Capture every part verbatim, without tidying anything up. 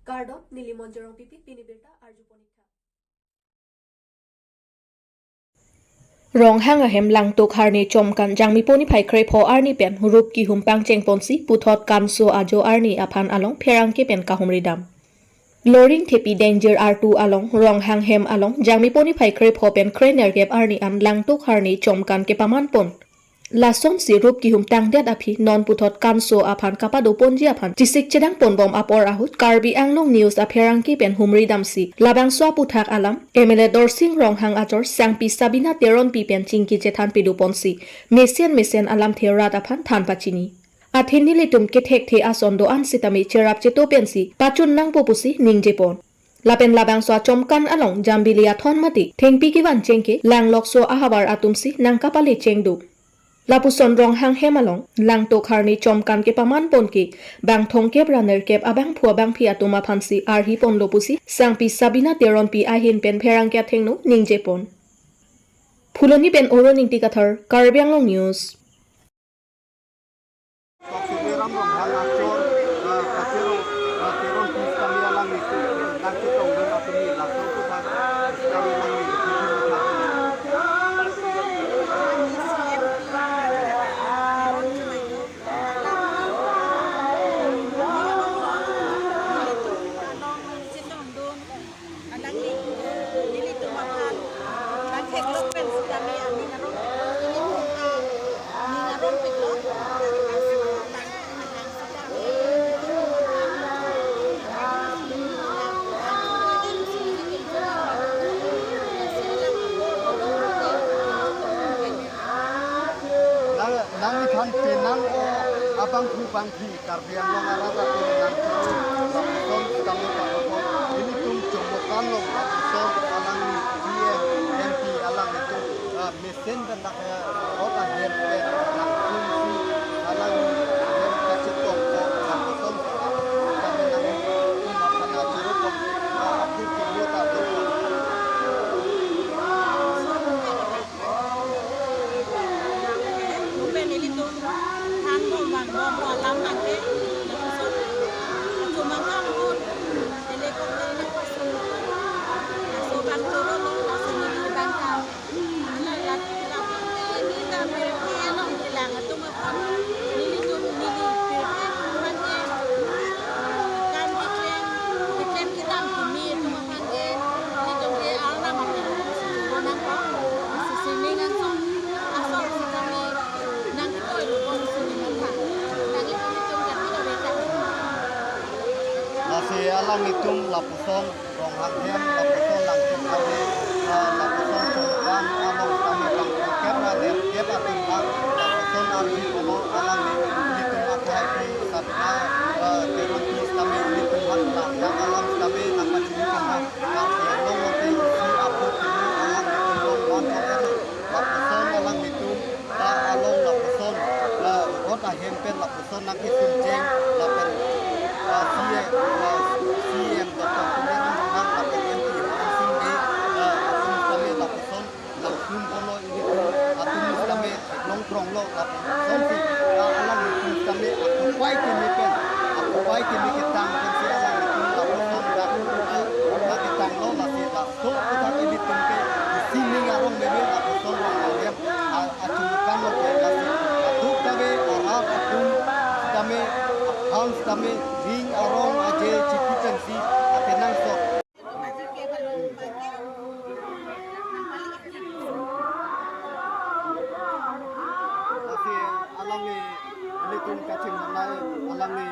Kardom, neli Monjorong Pipi, pini birta arju ponikha. Ronghang ahem Langtuk Harni Chomkan Jangmipo niphai krepho arni pen rup kihum pangcheng ponsi puthot kanso ajo arni aphan along pherangke pen kahumri dam. Loring Thepi Danger R two along Ronghang hem along Jangmipo niphai krepho pen krenerkep arni an Langtuk Harni Chomkan kepaman pon. Lasonsi rup kihum tangdet aphi non puthot kanso aphan kapado ponji aphan chisik chedang ponbom apor ahut Karbi Anglong News apherangke pen humri damsi labangso aputhak alam M L A Dorsing Ronghang achor Sangpi Sabina Teronpi pen chingki chethan pidu ponsi mesen mesen alamthe rat aphan than pachini. Athe nelitum kethekthe ason do-an sitame cherap cheto pensi pachun nangpo pusi ningje pon. Lapen labangso achomkan along Jambili athon mati thengpi kevan chengke langlokso ahavar atumsi nangkapale chengduk. Lapuson Ronghang hem along Langtuk Harni Chomkan kepaman ponke bang thomkep ra nerkep abangphu abangphi atum aphansi arhi ponlo pusi Sangpi Sabina Teronpi ahin pen pherangke athengno ningje pon. Phuloni pen Oro Ningti Kathar, Karbi Anglong News. Tuliram Ronghang achor, eh, kachero, eh, Teronpi sitame alangli, eh, nangchetongdun atum ni laso aputhak, sitame alangli, Alangli, nelitum aphan, bang theklong pen sitame aning arong, aning arong theklong. Nang, nangli than penang o abangphu bangphi Karbi Anglong arat atum nangchoro lapuson sitame ta-o pon. Ilitum chomkan lo lapuson alangli C M, M P alanglitum, ah, mesen pen dak, eh, rot ahem pen nangchungsi alangli hem kachetong ko lapuson sitame nangtum aphan nangchoro pon, ah, akhir ke lo ta do. Lapen ilitum thanbom vanbom alam abangke, lapuson atum angkang ahut, ele kok ele pasun, laso abang choro lo, laso neli abang ta. Ala la, la, neli ta pherangke along kelang atum aphan, nelitum neli pherangke atum aphan ke, kam keklem, keklem kedam kimi atum aphan ke, nelitum ke arnam atum bonang ko, si sining angsong, asong si kami nangketoi lo bom sining atum. Nangli kami tum kami lo beta. Lasi alanglitum lapuson Ronghang hem, lapuson Langtuk Harni, ah, lapuson Chomkan along sitame bang thomkep ra nerkep atum ha, lapuson arhi kono alangli, ilitum akhai pi Sabina, ah, Teronpi sitame ilitum ha, la, la alam sitame nangpachini kan ha, Karbi Anglong lote isi apot pinu alanglitum long van tong er, lapuson alanglitum, ah, along lapuson, ah, rot ahem pen lapuson nangkesung cheng, lapen, ah, C M, ah, C M Doctor Tuliram Ronghang lapen M P Horen Sing Bey, ah, atum sitame lapuson nangsun ponlo ilitum atum sitame long kronglo lapuson si, ah, alanglitum sitame akopai keme pen, akopai keme ketang pensi alanglitum lapuson dak, ah, nangketanglo lasi laso aputhak ilitum ke isi ning arong meme lapuson Ronghang hem, ah, achomkan lo ke lasi aduk kave arat atum sitame aphan sitame ning arong aje chipi pensi akenangsot. Lasi alangli ilitum kachingmanai alangli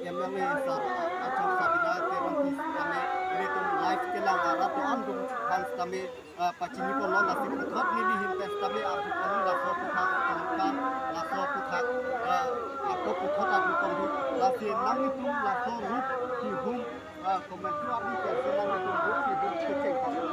M L A sar achor Sabina Teronpi sitame ilitum live kelang arat do-an atum aphan sitame, ah, pachini ponlo lasi puthot neli ahin pen sitame arju ponlo laso aputhak, tangka laso aputhak, ah, ako puthot arju ponlo lasi nanglitum laso rup kihum, ah, komantu abang pen sitame nanglitum rup kihum kecheng ponlo.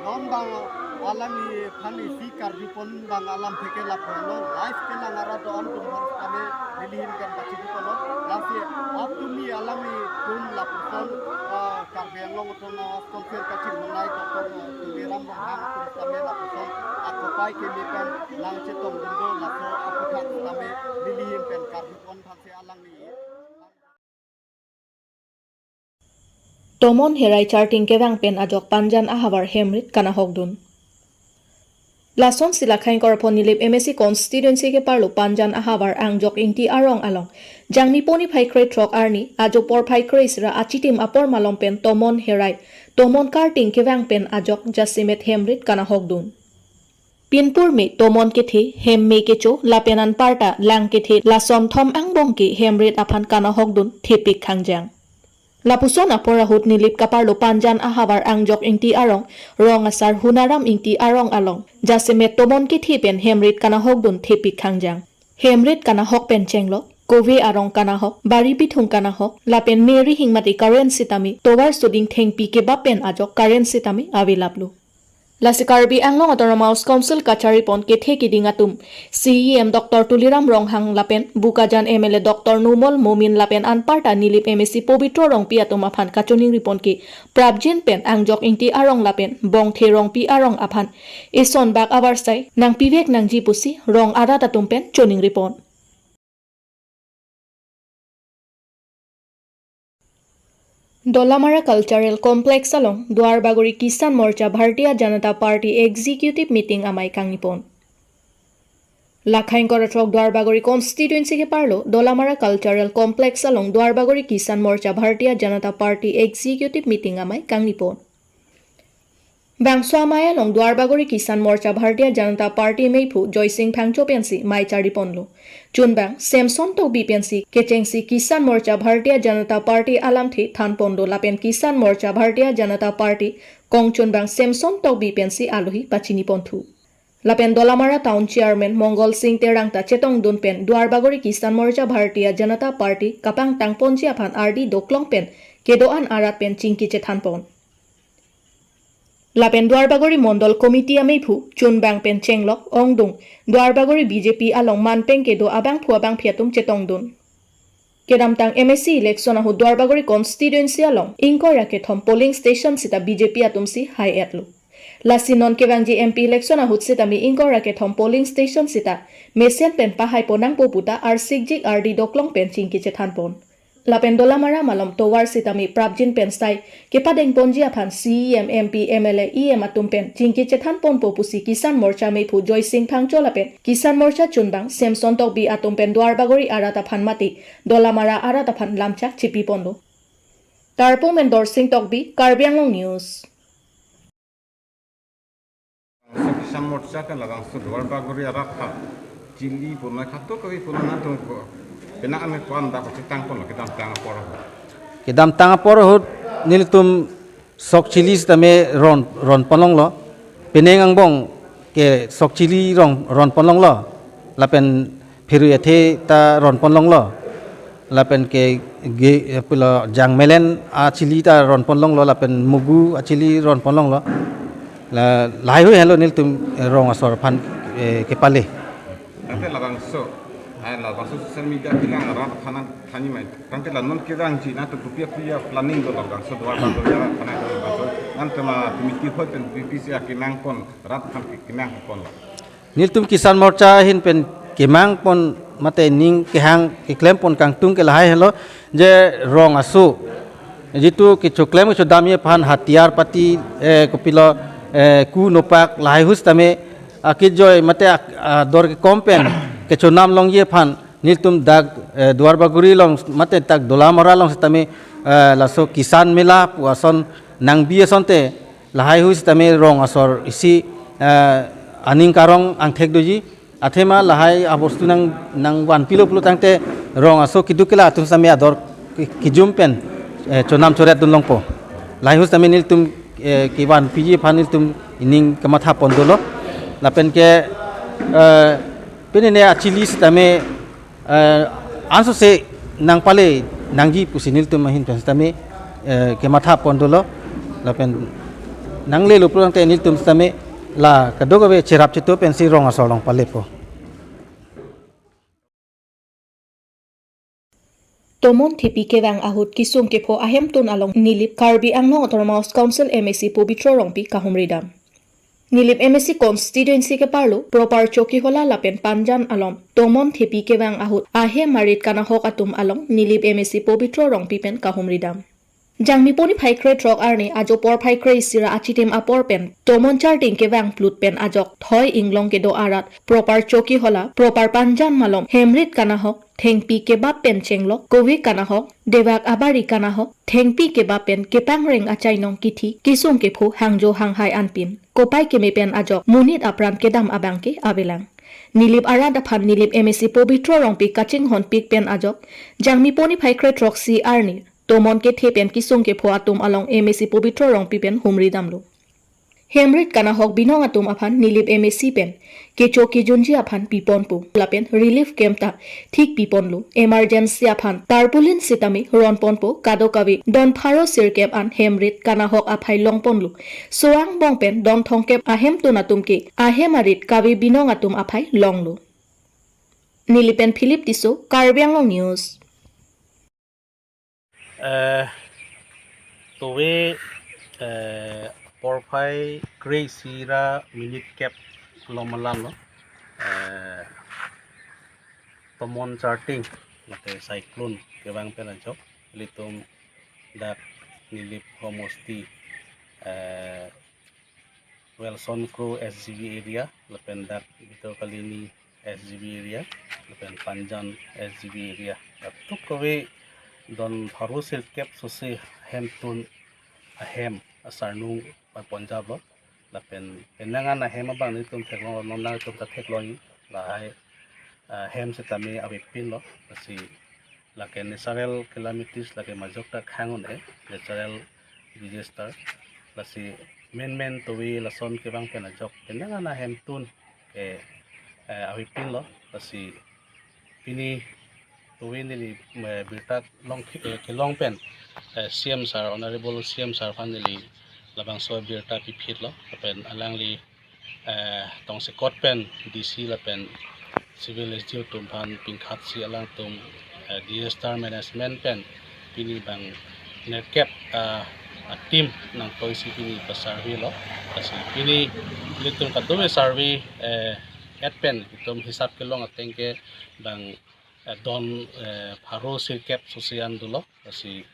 Non bang Alangli aphan isi karjupon abang alam theke lapulo, live kelang arat do-an atum aphan tame nelihin pen kachiduklo. Lasi apuni alanglitum lapuson, ah, Karbi Anglong Autonomous Council kachingmundai Doctor, ah, Tuliram Ronghang atum tame lapuson akopai keme pen nangchetongdun do, laso aputhak tame nelihin pen karjupon aphansi alangli. Tomon Herai charting kevang pen ajok Panjan ahavar hemrit kanahokdun. Lasonsi Lakhaingkor Phonilip M A C constituency keparlo Panjan ahavar Angjok Ingti arong along Jangmi poni phai krethrok arni ajo porphai kre-isi ra achitim apor malom pen Tomon Herai, Tomon karting kevang pen ajok jasemet hemrit kanahokdun. Pinpur me tomon kethe, hem me kecho, lapen anparta lang kethe, lason thom angbong ke hemrit aphan kanahokdun thepik khangjang. Lapuson apor ahut Nilip keparlo Panjan ahavar Angjok Ingti arong, rong asar Hunaram Ingti arong along jasemet tomon kethe pen hemrit kanahokdun thepik khangjang. Hemrit kanahok pen chenglok, kove arong kanahok, bari pithung kanahok, lapen me rihing mate current sitame tovar soding thengpi kebap pen ajok current sitame avelaplo. Lasi Karbi Anglong Autonomous Council kacharipon kethe kiding atum, C E M Doctor Tuliram Ronghang lapen Bokajan M L A Doctor Numal Momin lapen anparta Nilip M A C Pobitro Rongpi atum aphan kachoningripon ke prapjin pen Angjok Ingti arong lapen Bongthe Rongpi arong aphan eson bak avarsai nangpivek nangji pusi rong arat atum pen choningripon. Dolamara Cultural Complex along Duarbagori Kisan Morcha Bharatiya Janata Party Executive Meeting amei kangnipon. Lakhaingkor throk Duarbagori constituency keparlo Dolamara Cultural Complex along Duarbagori Kisan Morcha Bharatiya Janata Party Executive Meeting amei kangnipon. Bangso amei along Duarbagori Kisan Morcha Bharatiya Janata Party meiphu Joysing Phangcho pensi mei charliponlo. Chunbang Samson Tokbi pensi kechengsi Kisan Morcha Bharatiya Janata Party alamthe thanpon do lapen Kisan Morcha Bharatiya Janata Party kongchunbang Samson Tokbi pensi alohi pachiniponthu. Lapen Dolamara Town Chairman Mongol Sing Terang ta chetongdun pen Duarbagori Kisan Morcha Bharatiya Janata Party kapangtangponji aphan ardi doklong pen kedo-an arat pen chingki chethanpon. Lapen Duarbagori Mondol Committee ameiphu chunbang pen chenglok ongdung Duarbagori B J P along manpeng kedo abangphu abangphi atum chetongdun. Kedamtang M A C election ahut Duarbagori constituency along ingkoi ra kethom polling station sita B J P atumsi hai-etlo. Lasi non kevangji M P election ahut sitame ingkoi ra kethom polling station sita mesen pen pahaipo nangpo puta arsikjik ardi doklong pen chingki chethanpon. Lapen Dolamara malom tovar sitame prapjin pen sai kepadengponji aphan C E M, M P, M L A, E M atum pen chingki chethanponpo pusi Kisan Morcha meiphu Joysing Phangcho lapen Kisan Morcha chunbang Samson Tokbi atum pen Duarbagori arat aphan mate Dolamara arat aphan lamchak chipiponlo. Tarpung pen Dorsing Tokbi, Karbi Anglong News. Kisan Morcha pen labangso Duarbagori arat aphan chili punai khato kavi punai nangtum ko penang ame ko-an dak chetangpon kedamtang apor ahut. Kedamtang apor ahut nelitum sok chili sitame ron, ronponlonglo. Penang angbong ke sok chili rong, ronponlonglo. Lapen pherui athe ta ronponlonglo. Lapen ke ge, eh, pulo jangmelen achili ta ronponlonglo, lapen mugu achili ronponlonglo. La, lahaihui henlo nelitum, eh, rong asor aphan, eh, kepale. Tangte labangso, ai labangso social media kelang arat aphan thanji mai. Tangte la non kevangji nangtum kopi kopi aplanning do labangso Duarbagori arat aphan labangso. Nangtum a committee hoi pen P P C akemangpon arat aphan ke, kemangponlo. Nelitum Kisan Morcha ahin pen kemangpon mate ning kehang keklempon kangtung ke lahai henlo je rong aso. Jitu kechoklem kechodamji aphan hatiar pati, eh, kopilo, eh, ku nopak lahaihui sitame akejoi mate ak-, ador kekom pen kechonam longji aphan nelitum dak, eh, Duarbagori along mate dak Dolamara along sitame, eh, laso Kisan Mela pu ason nangbi asonte lahaihui sitame rong asor isi, eh, aning karong angthek doji. Athema lahai abostu nang, nangvanpilo pulo tangte rong aso keduk kela atum sitame ador ke-, kejum pen, eh, chonam choretdunlongpo. Lahaihui sitame nelitum, eh, kevanpiji aphan nelitum ining kemathapon dolo. Lapen ke, eh, penene achili sitame, eh, ansose nangpale nangji pusi nelitum ahin pen sitame, eh, kemathapon dolo. Lapen nanglelo pulo tangte nelitum sitame La kadokave cherap chitu pensi rong asor along palepo. Tomon thepi kevang ahut kesung kepho ahemtun along Nilip Karbi Anglong Autonomous Council M A C Pobitro Rongpi kahumridam. Nilip M A C constituency keparlo Proper Chokihola lapen Panjan along tomon thepi kevang ahut ahem arit kanahok atum along Nilip M A C Pobitro Rongpi pen kahumridam. Jangmi poni phai krethrok arni ajo porphai kre-isi ra achitim apor pen tomon charting kevang plut pen ajok thoi inglong kedo arat Proper Chokihola, Proper Panjan malom hemrit kanahok, thengpi kebap pen chenglok, kove kanahok, debak abari kanahok, thengpi kebap pen kepangreng achainong kithi, kesung kepho hangjo hanghai anpin kopai keme pen ajok monit apran kedam abangke avelang. Nilip arat aphan Nilip M A C Pobitro Rongpi kachinghonpik pen ajok, Jangmi poni phai krethrok-si arni tomon kethe pen kesung kepho atum along M A C Pobitro Rongpi pen humridamlo. Hemrit kanahok binong atum aphan Nilip M A C pen kecho kejunji aphan piponpo lapen relief camp ta thik piponlo. Emergency aphan tarpaulin sitame ronponpo, kadokave don pharo sirkep an hemrit kanahok aphai longponlo. So angbong pen don thomkep ahemtun atum ke ahem arit kave binong atum aphai longlo. Nilip pen Philip Tisso, Karbi Anglong News. Eh, tove, eh, porphai kre-isi ra minit kep along malam lo. Eh, tomon charting, mate cyclone kevang pen ajok, ilitum dak Nilip homosti, eh, Wilson Kro S G B area, lapen dak Bhitor Kalini S G B area, lapen Panjan S G B area. Dak kadokave don pharo sirkep sose hemtun ahem asarnung paponjaplo. Lapen penang an ahem abang nelitum theklong, non nangtum ta theklong, lahai, ah, hem sitame avepinlo. Lasi lake natural calamities, lake majok ta khang un-e, natural disaster. Lasi menmen tove lason kevang pen ajok penang an ahemtun ke, eh, avepinlo. Lasi pini tove neli, eh, birta long, eh, kelong pen, eh, C M sir, Honorable C M sir aphan neli labangso birta piphitlo. Lapen alangli, eh, tongsekot pen D C lapen Civil S D O atum aphan pingkhatsi alangtum, eh, disaster management pen pini bang nerkep, ah, a-team nangtoisi pini pa-survey lo. Lasi pini nelitum kadokave survey, eh, et pen itum hisap kelong ateng ke bang, eh, don, eh, pharo sirkep sose an dolo. Lasi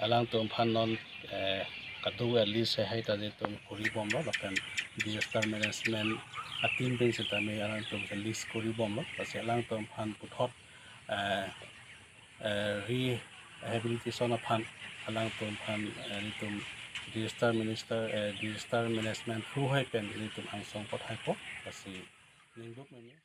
alangtum aphan non, eh, kadokave list hei hei ta nelitum koribomlo, lapen disaster management a-team pen sitame alangtum ke list koribomlo. Lasi alangtum aphan puthot, eh, eh, rehabilitation aphan alangtum aphan, eh, nelitum disaster minister, eh, disaster management through hei pen nelitum angsong pathaipo. Lasi ningduk meme.